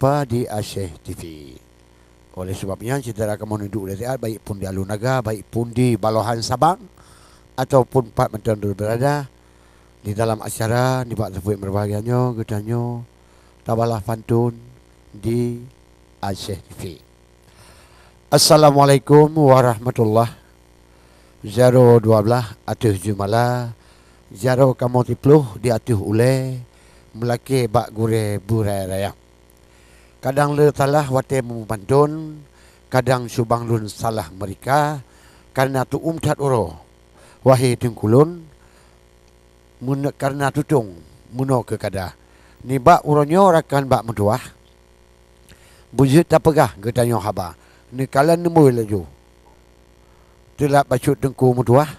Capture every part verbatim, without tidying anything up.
jumpa di Aceh T V. Oleh sebab nyan, syedara kamoe neudok di siat, baik pun di Alu Naga, baik pun di Balohan Sabang, ataupun pat mantong droe beurada, di dalam acara nibak teupeu meureubahagia nyoe, geutanyoe tabalah pantun di Aceh T V. Assalamualaikum warahmatullah. Jaroe dua blaih ateueh jeumala, jaroe kamoe siploh di ateueh ulée, meulakée bak gurée beuraya-raya. Kadang le salah watée meupantun, kadang cubang lôn salah meurika, kareuna tuem that uroe, wahé teungku lôn, meune-, kareuna tutong meunoe keu kada. Nibak uroe nyoe rakan bak meutuwah, beujeuet tapeugah geutanyoe haba, neukalon neumui laju. Teulat bacut teungku meutuwah,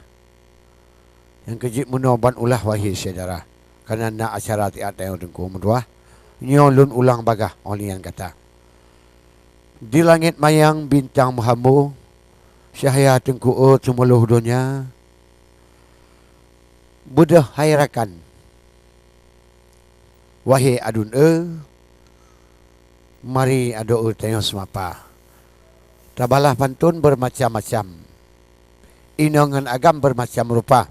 nyang keu jeuet meunoe ban ulah wahé syedara, kareuna na acara siat tanyoe teungku meutuwah. Nyoe lôn ulang bagaih óh lheueh nyan gata. Di langét manyang bintang meuhambo, cahya teungku e teumeuloh donya. Beudôh hai rakan, wahé aduen e, mari adoe tanyoe seumapa. Tabalah pantun beurmacam-macam, inoe ngon agam beurmacam rupa.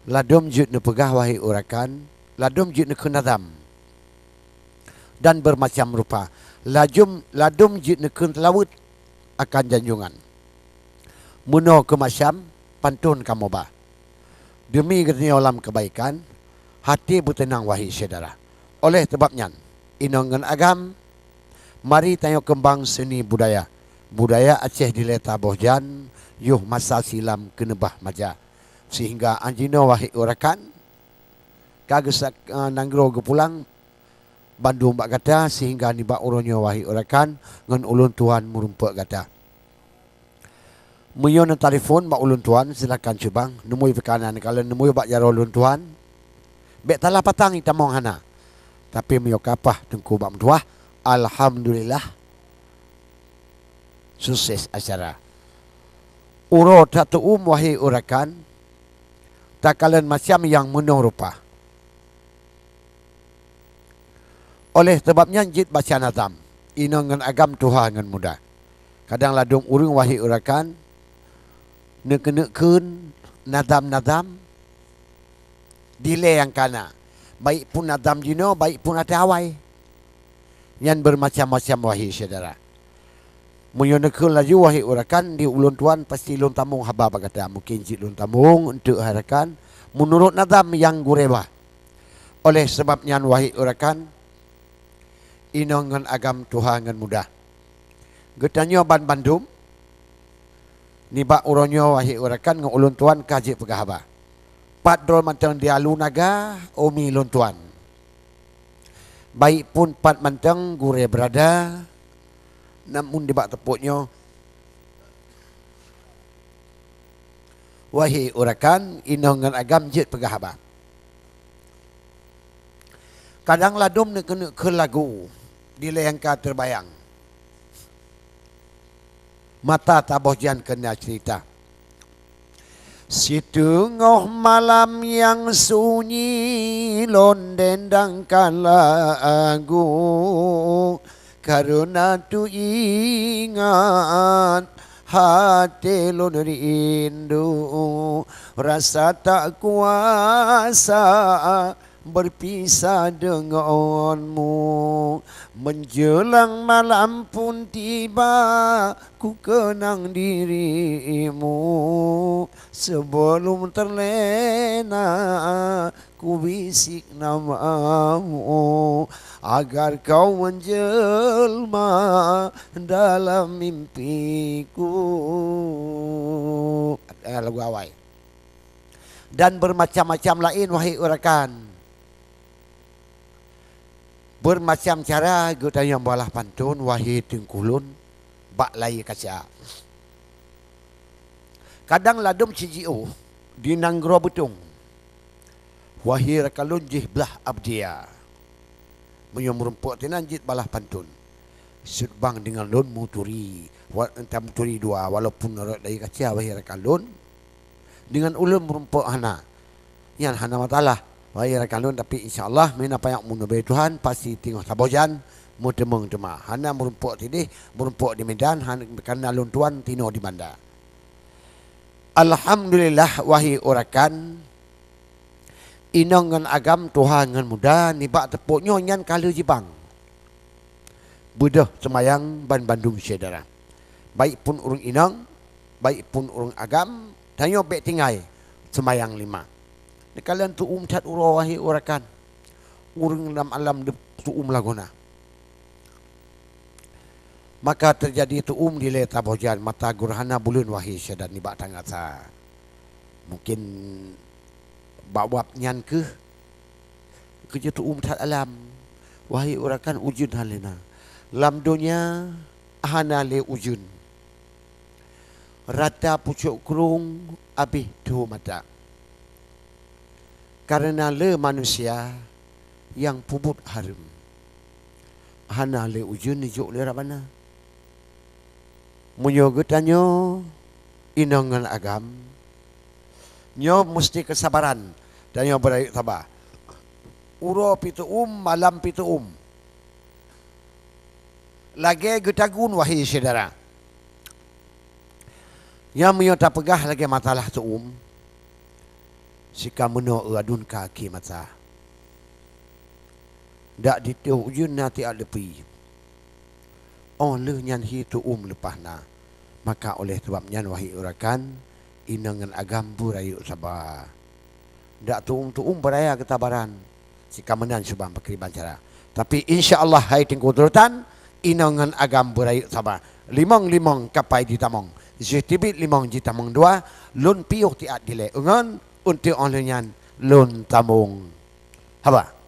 Ladôm jeuet neupeugah wahé urakan, ladôm jeuet neukheun nadam dan beurmacam rupa. Lajum, ladôm jeuet neukheun seulaweuet akan janjongan. Meunoe keu macam pantun kamoe ba. Deumi geutanyoe lam keubaikan, haté beuteunang wahé syedara. Oleh sabab nyan, inoe ngon agam, mari tanyoe keumbang seuni budaya. Budaya Aceh dilée taboh jan, yoh masa silam keuneubah maja. Sehingga anjinoe wahé urakan, ka geusak, eh, nanggroe geupulang bandum bak gata, sehingga nibak uroe nyoe wahé urakan, ngon ulôn tuan meurumpok gata. Meunyoe neutelepon bak ulôn tuan, silakan cubang. Neumui pih kana, neukalon neumui bak jaroe ulôn tuan. Bék salah patang itamong hana. Tapi meunyoe kapah teungku bak meutuwah, alhamdulillah, sukses acara. Uroe that tuem wahé urakan, takalon macam nyang meunoe rupa. Oleh sabab nyan jeuet baca nadam, inoe ngon agam tuha ngon muda. Kadang ladôm ureuëng wahé urakan, neukeuneuk kheun nadam-nadam dilée nyang kana, baik pun nadam jinoe, baik pun até awai. Nyan beurmacam-macam wahé syedara. Meunyoe neukheun laju wahé urakan, di ulôn tuan pasti lôn tamong haba bak gata. Mungken cit lôn tamong eunteuk hai rakan, meunurot nadam nyang gurée ba. Oleh sabab nyan wahé urakan, inoe ngon agam tuha ngon muda. Geutanyoe ban bandum, nibak uroe nyoe wahé urakan ngon ulôn tuan ka jeuet peugah haba. Pat droe mantong di Alu Naga, umi lôn tuan. Baik pun pat mantong gurée beurada, namun nibak teupot nyoe, wahé urakan, inoe ngon agam jeuet peugah haba. Kadang ladôm neukeuneuk kheun lagu, dilée nyang ka teubayang. Mata taboh jan keu na ceurita. Siteungoh malam nyang sunyi lôn dendangkan lagu, kareuna teuingat até lôn rindu, rasa tak kuasa berpisah denganmu. Menjelang malam pun tiba, ku kenang dirimu. Sebelum terlena, ku bisik namamu, agar kau menjelma dalam mimpiku. Eh, lagu awai. Dan bermacam-macam laén, wahé urakan. Bermacam cara geutanyoe balah pantun, wahé teungku lôn, bak layie kaca. Kadang ladôm ci jiôh di nanggroe beutông, wahé rakan lôn jih blaih abdia. Meunyoe meurumpok tinan jeuet balah pantun, sut bang deungon lôn muturi, wa-, tamuturi dua, walaupun rot layie kaca, wahé rakan lôn, deungon ulôn meurumpok hana. Nyan hana masalah, wahé rakan lôn, tapi insya Allah, meunyoe panyang umu neubri Tuhan, pasti teungoh saboh jan, Meuteumeung teuma, hana meurumpok sideh, meurumpok di Medan, han-, kareuna lôn tuan tinoe di Banda. Alhamdulillah, wahé urakan, inong ngon agam, tuha ngon muda, nibak teupok nyoe nyan ka lheueh jibang. Beudôh seumayang ban bandum syedara. Baik pun ureuëng inong, baik pun ureuëng agam, tanyoe bék tinggai seumayang lima. Neukalon teuum that uroe, wahé urakan. Ureuëng lam alam deuh teuum lagoena. Maka teujadi teuum dilée saboh jan mata gurhana buleuen, wahé syedara, nibak tangasa. Mungkin bak wab nyan kheueh keujeuet teuum that alam. Wahé urakan, ujeuen hana lé na. Lam donya hana lé ujeuen. Rata pucok krueng abéh tho mata. Kareuna le manusia nyang peubuet hareuem. Hana lé ujeuen jijok lé Rabbana. Meunyoe geutanyoe inong ngon agam, nyoe musti keusabaran. Tanyoe beurayeuk saba. Uroe pi teuum, malam pi teuum. Lagée geutagun, wahé syedara. Nyang meunyoe tapeugah lagée masalah teuum, sika meunoe eu adun ka akhé masa. Dak ditôh ujeuen na tiat leupie. Óh lheueh nyan hi teuum leupah na. Maka oleh sabab nyan, wahé urakan, inong ngon agam beurayeuk saba. Dak teuum-teuum beuraya keutabaran. Sika meunan subang pakriban cara. Tapi insya Allah, hai Teungku Sultan, inong ngon agam beurayeuk saba. Limong-limong kapai jitamong. Jih tibit limong jitamong dua, lôn piôh tiat dilée. Ngon untuk óh lheueh nyan lôn tamong. Haba.